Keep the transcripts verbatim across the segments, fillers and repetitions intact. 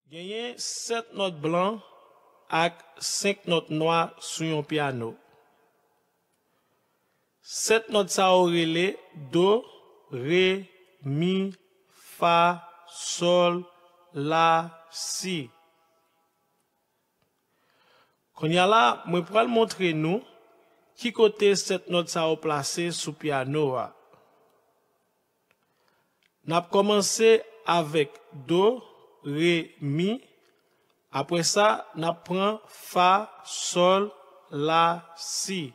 Genyen sèt nòt blan ak senk nòt nwa sou yon pyano. Sèt nòt sa yo rele do, re, mi, fa, sòl, la, si. Kounye a la, mwen pral montre nou ki kote sèt nòt sa yo plase sou pyano a. N ap kòmanse avèk do, re, mi. Apre sa, n ap pran fa, sòl, la, si.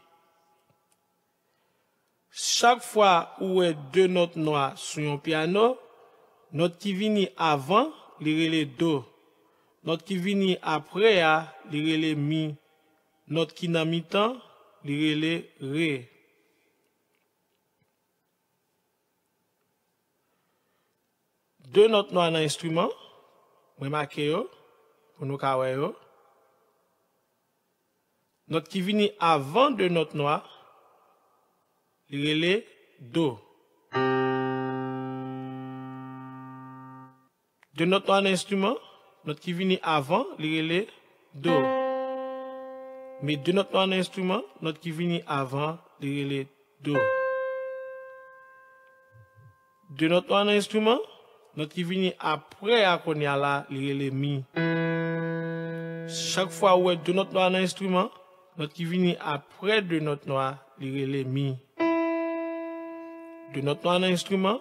Chak fwa ou wè de nòt nwa sou yon pyano, nòt ki vini avan li rele do. Nòt ki vini apre a, li rele mi. Nòt ki nan mitan, li rele re. De nòt nwa nan enstriman, mwen make yo pou nou ka wè yo. Nòt ki vini avan de nòt nwa, li rele do. De nòt nwa nan enstriman, nòt ki vini avan, li rele do. Men de nòt nwa nan enstriman, nòt ki vini avan, li rele do. De nòt nwa nan enstriman, nòt ki vini apre a kounye a la, li rele mi. Chak fwa ou wè de nòt nwa nan enstriman, nòt ki vini apre de nòt nwa, li rele mi. De nòt nwa nan enstriman,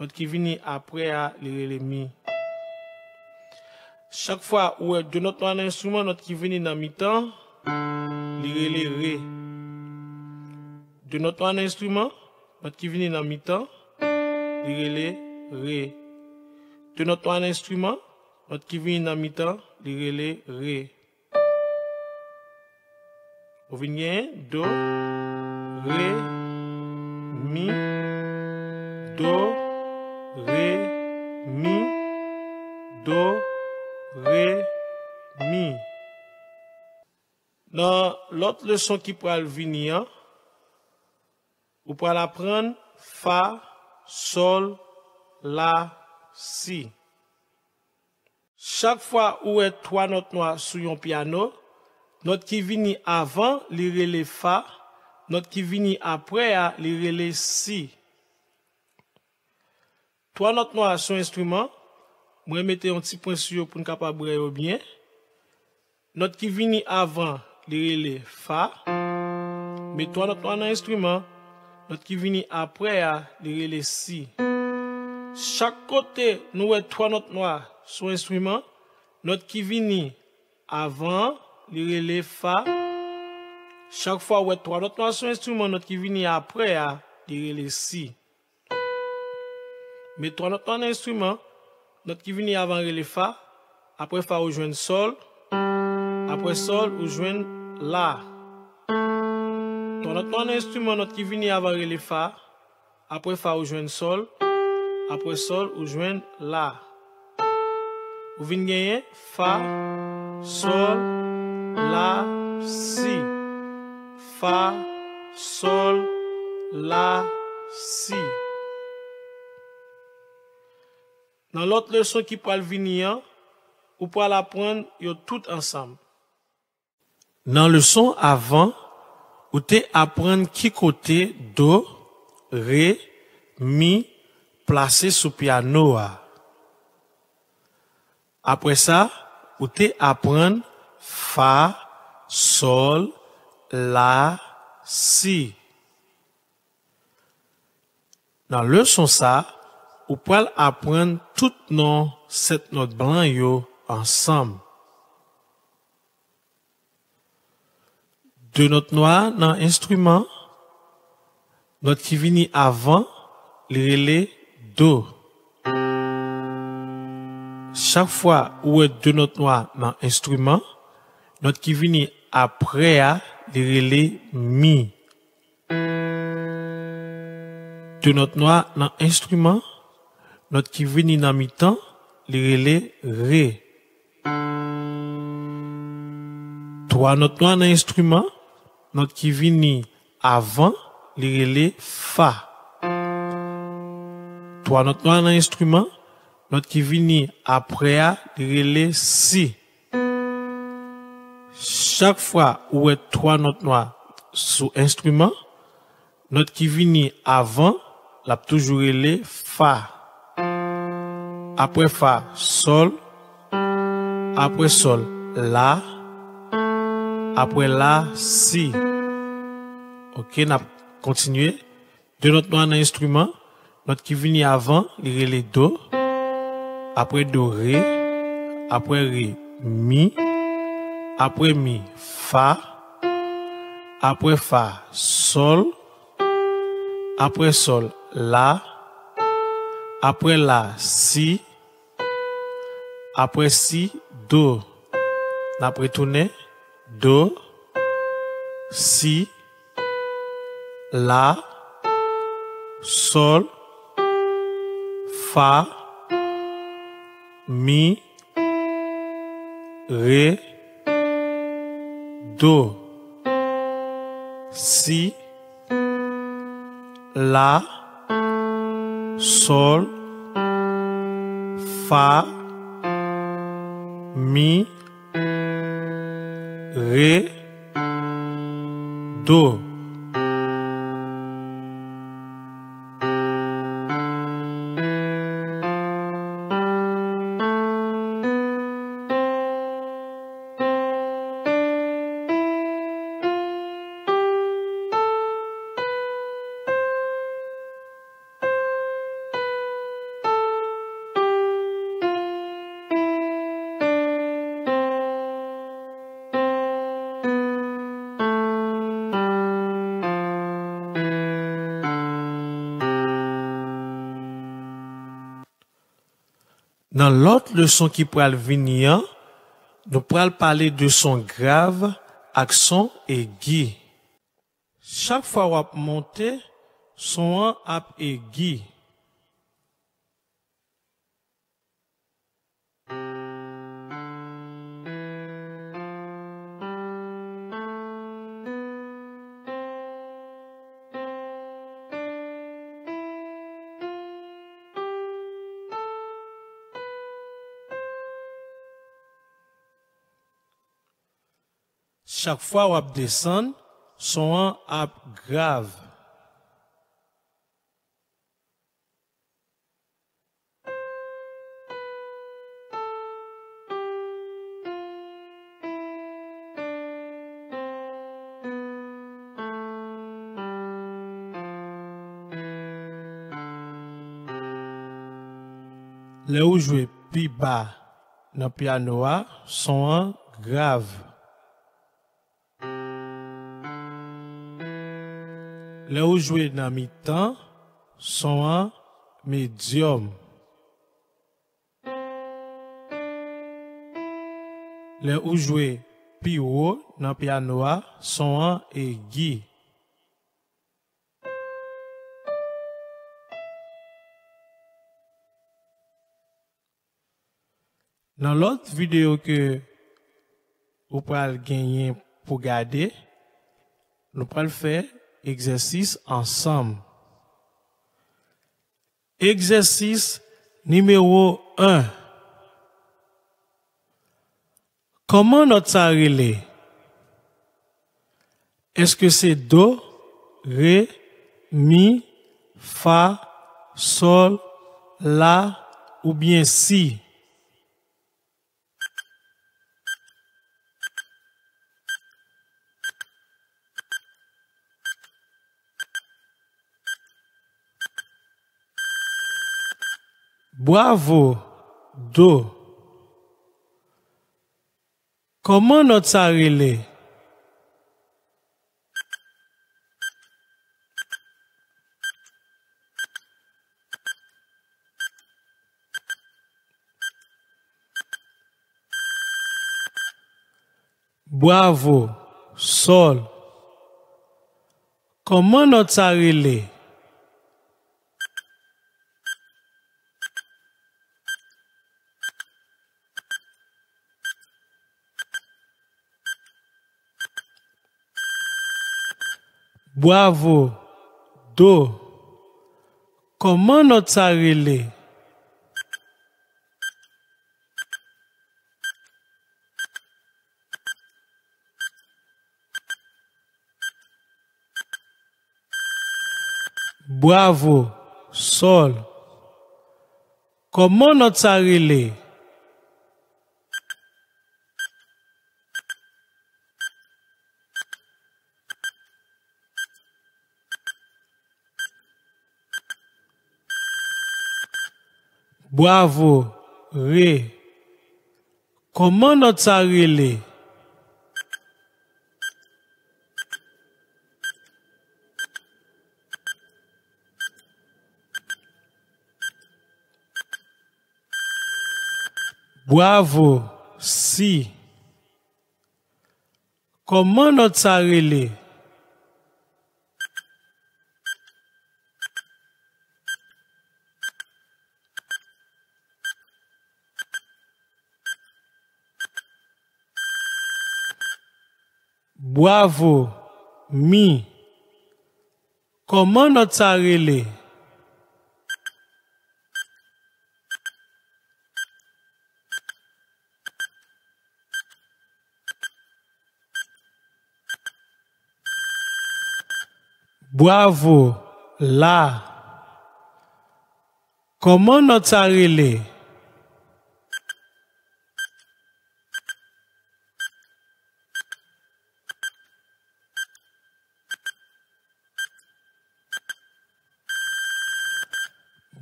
nòt ki vini apre a, li rele mi. Chak fwa ou wè de nòt nwa nan enstriman, nòt ki vini nan mitan, li rele re. De nòt nwa nan enstriman, nòt ki vini nan mitan, li rele re. De nòt nwa nan enstriman, nòt ki vini nan mitan, li rele re. Ou vin genyen do, re, mi, do, re, mi, do, re, mi. Nan lòt leson ki pral vini an, ou pral aprann fa, sòl, la, si. Chak fwa ou wè twa nòt nwa sou yon pyano, nòt ki vini avan li rele fa, nòt ki vini apre a li rele si. Twa nòt nwa sou enstriman, mwen mete yon ti pwen sou yo pou n kapab wè yo byen. Nòt ki vini avan, li rele fa. Men twa nòt nwa nan enstriman, nòt ki vini apre a, li rele si. Chak kote nou wè twa nòt nwa sou enstriman, nòt ki vini avan, li rele fa. Chak fwa ou wè twa nòt nwa sou enstriman, nòt ki vini apre a, li rele si. Men twa nòt nwa nan enstriman, nòt ki vini avan rele fa, apre fa ou jwenn sòl, apre sòl ou jwenn la. Twa nòt nwa nan enstriman, nòt ki vini avan rele fa, apre fa ou jwenn sòl, apre sòl ou jwenn la. Ou vin genyen fa, sòl, la, si. Fa, sòl, la, si. Nan lòt leson ki pral vini an, ou pral aprann yo tout ansanm. Nan leson avan, ou te aprann ki kote do, re, mi plase sou pyano a. Apre sa, ou te aprann fa, sòl, la, si. Nan leson sa, ou pral aprann tout non sèt nòt blan yo ansanm. De nòt nwa nan enstriman, nòt ki vini avan, li rele do. Chak fwa ou wè de nòt nwa nan enstriman, Nòt ki vini aprè a, li rele mi. De nòt nwa nan enstriman, nòt ki vini nan mitan, li rele re. Twa nòt nwa nan enstriman, nòt ki vini avan, li rele fa. Twa nòt nwa nan enstriman, nòt ki vini aprè a, li rele si. Chak fwa ou wè twa nòt nwa sou enstriman, nòt ki vini avan, l ap toujou rele fa. Apre fa, sòl. Apre sòl, la. Apre la, si. Ok, n ap kontinye. De nòt nwa nan enstriman, nòt ki vini avan, li rele do. Apre do, re. Apre re, mi. Apre mi, fa. Apre fa, sòl. Apre sòl, la. Apre la, si. Apre si, do. N ap retounen. Do, si, la, sòl, fa, mi, re, do, si, la, sòl, fa, mi, re, do. Nan lòt leson ki pral vini an, nou pral pale de son grav ak son egi. Chak fwa w ap monte, son an ap egi. Chak fwa w ap desann, son an ap grav. Lè ou jwe pi ba nan pyano a, son an grav. Lè ou jwe nan mitan, son an medyòm. Lè ou jwe pi wo nan pyano a, son an egi. Nan lòt videyo ke ou pral genyen pou gade, nou pral fè egzèsis ansanm. Egzèsis nimewo en. Kòman nòt sa rele? Èske se do, re, mi, fa, sòl, la oubyen si? Bwavo, do. Kòman nòt sa rele? Bravo, sòl. Kòman nòt sa rele? Bravo, do. Kòman nòt sa rele? Bravo, sòl. Kòman nòt sa rele? Bravo, re. Kòman nòt sa rele? Bravo, si. Kòman nòt sa rele? Bravo, mi. Kòman nòt sa rele? Bravo, la. Kòman nòt sa rele?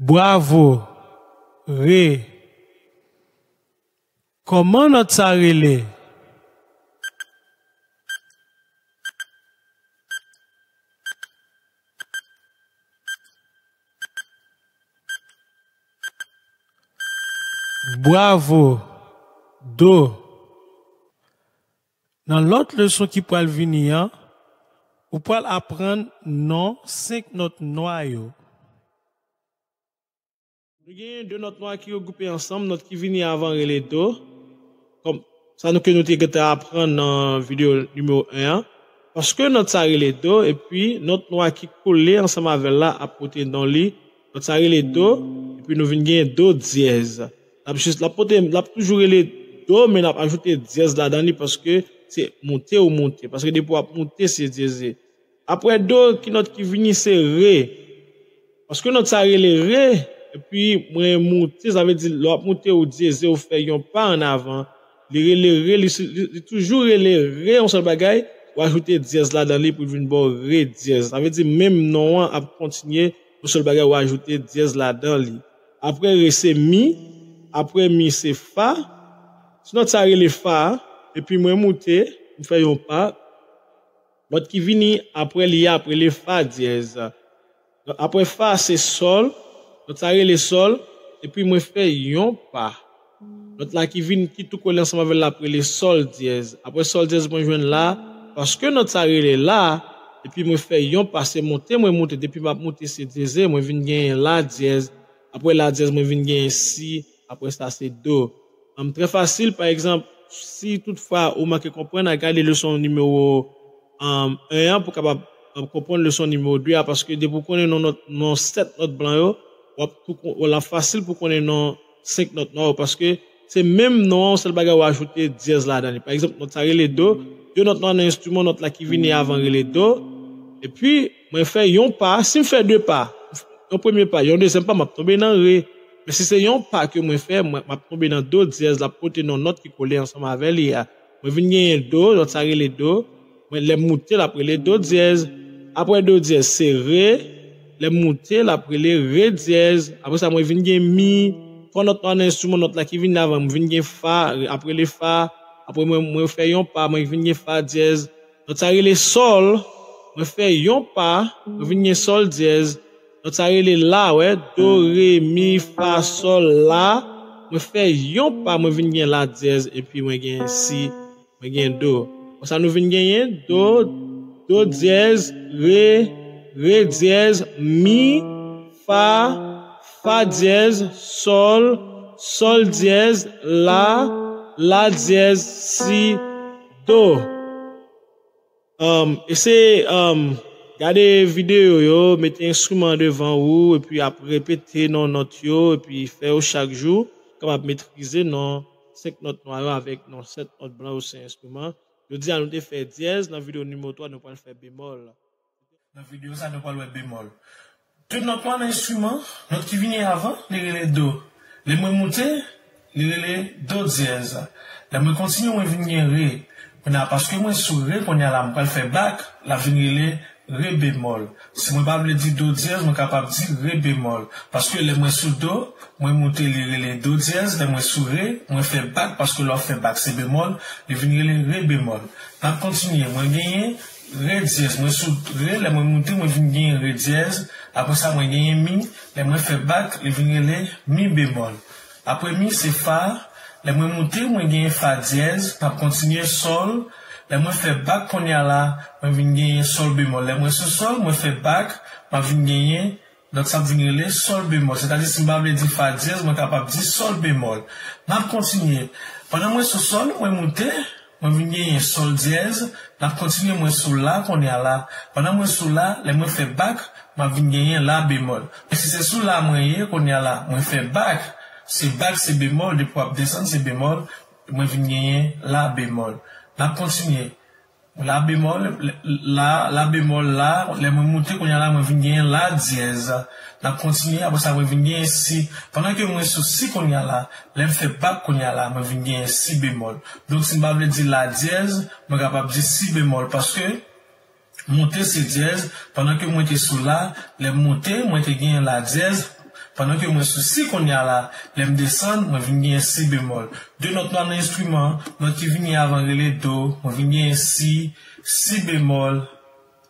Bravo, re. Kòman nòt sa rele? Bravo, do. Nan lòt leson ki pral vini an, ou pral aprann non senk nòt nwa yo. Nou genyen de nòt nwa ki regwoupe ansanm, nòt ki vini avan rele do. Kòm sa nou ke nou te gentan aprann nan videyo nimewo en an. Paske nòt sa rele do, epi nòt nwa ki kole ansanm avè l la ap pote non li. Nòt sa rele do, epi nou vin genyen do dyèz. L ap jis, l ap pote, l ap toujou rele do, men n ap ajoute dyèz ladan li paske se monte ou monte. Paske depi w ap monte, se dyeze. Apre do, ki nòt ki vini, se re. Paske nòt sa rele re, epi mwen moute, sa vle di lè w ap moute ou dyeze, ou fè yon pa ann avan. Li rele re, li, li, li toujou rele re, yon sèl bagay, ou ajoute dyèz ladan li pou l vin ba w re dyèz. Sa vle di menm non an ap kontinye, yon sèl bagay, ou ajoute dyèz ladan li. Apre re se mi, apre mi se fa. Si nòt sa rele fa, epi mwen moute, m fè yon pa, nòt ki vini apre li a ap rele fa dyèz. Apre fa se sòl, nòt sa rele sòl, epi mwen fè yon pa. Nòt la ki vin, ki tou kole ansanm avè l la ap rele sòl dyèz. Apre sòl dyèz mwen jwenn la, paske nòt sa rele la, epi mwen fè yon pa, se monte mwen monte, depi m ap monte se dyeze, mwen vin genyen la dyèz. Apre la dyèz mwen vin genyen si, apre sa se do. Ann, trè fasil, pa egzanp, si toutfwa ou manke konprann, al gade leson nimewo, ann, en an pou w kapab, ann, konprann leson nimewo de a, paske depi w konnen non nòt, non sèt nòt blan yo, w ap tou kon-, w ap fasil pou konnen non senk nòt nwa yo, paske se menm non an, yon sèl bagay ou ajoute dyèz ladan li. Pa egzanp, nòt sa rele do, de nòt nwa nan enstriman, nòt la ki vini avan rele do, epi mwen fè yon pa, si m fè de pa, yon premye pa, yon dezyèm pa, m ap tonbe nan re. Men si se yon pa ke mwen fè, mwen, m ap tonbe nan do dyèz, l ap pote non nòt ki kole ansanm avè li a. Mwen vin genyen do, nòt sa rele do. Mwen, lè m moute, l ap rele do dyèz. Apre do dyèz, se re. Lè m moute, l ap rele re dyèz. Apre sa, mwen vin gen mi. Twa nòt nwa nan enstriman, nòt la ki vin avan, mwen vin gen fa, ap rele fa. Apre mwen, mwen fè yon pa, mwen vin gen fa dyèz. Nòt sa rele sòl, mwen fè yon pa, mwen vin gen sòl dyèz. Nòt sa rele la, wè, do, re, mi, fa, sòl, la, mwen fè yon pa, mwen vin gen la dyèz, epi mwen gen si, mwen gen do. Sa nou vin genyen do, do dyèz, re, re dyèz, mi, fa, fa dyèz, sòl, sòl dyèz, la, la dyèz, si, do. Um, eseye um, gade videyo yo, mete enstriman devan ou, epi ap repete non nòt yo, epi fè yo chak jou, kapab metrize non senk nòt nwa yo avèk non sèt nòt blan yo se enstriman. Jodi a nou te fè dyèz, nan videyo nimewo twa nou pral fè bemòl. Nan videyo sa nou pral wè bemòl. De nòt nwa nan enstriman, nòt ki vini avan, li rele do. Lè mwen moute, li rele do dyèz. Lè mwen kontinye, mwen vin gen re. Kounye a, paske mwen sou re, kounye a la, mwen pral fè bak, l ap vin rele re bemòl. Si mwen pa vle di do dyèz, mwen kapab di re bemòl. Paske lè mwen sou do, mwen moute, li rele do dyèz. Lè mwen sou re, mwen fè bak, paske lè w ap fè bak, se bemòl, li vin rele re bemòl. N ap kontinye, mwen genyen re dyèz. Mwen sou re, lè mwen moute, mwen vin genyen re dyèz. Apre sa, mwen genyen mi. Lè mwen fè bak, li vin rele mi bemòl. Apre mi, se fa. Lè mwen moute, mwen genyen fa dyèz. N ap kontinye sòl. Lè mwen fè bak kounye a la, mwen vin genyen sòl bemòl. Lè mwen sou sòl, mwen fè bak, m ap vin genyen Donk, sa vin rele sòl bemòl. Sètadi, si m pa vle di fa dyèz, mwen kapab di sòl bemòl. N ap kontinye. Pandan mwen sou sòl, mwen moute, mwen vin genyen sòl dyèz. N ap kontinye, mwen sou la kounye a la. Pandan mwen sou la, lè mwen fè bak, m ap vin genyen la bemòl. Men si se sou la mwen ye kounye a la, mwen fè bak, se bak, se bemòl, depi w ap desann, se bemòl, mwen vin genyen la bemòl. N ap kontinye. La bemòl, la, la bemòl, la, lè mwen moute, kounye a la, mwen vin genyen la dyèz. N ap kontinye, apre sa, mwen vin genyen si. Pandan ke mwen sou si kounye a la, lè m fè bak kounye a la, mwen vin genyen si bemòl. Donk, si m pa vle di la dyèz, mwen kapab di si bemòl, paske moute se dyèz, pandan ke mwen te sou la, lè m moute, mwen te genyen la dyèz, pandan ke mwen sou si kounye a la, lè m desann, mwen vin genyen si bemòl. De nòt nwa nan enstriman, nòt ki vini avan rele do, mwen vin genyen si, si bemòl,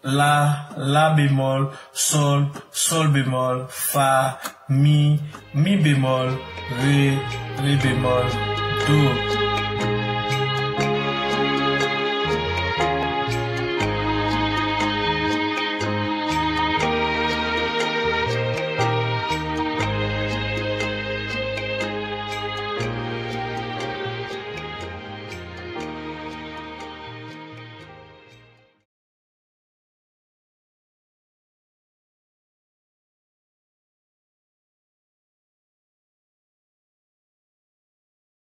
la, la bemòl, sòl, sòl bemòl, fa, mi, mi bemòl, re, re bemòl, do.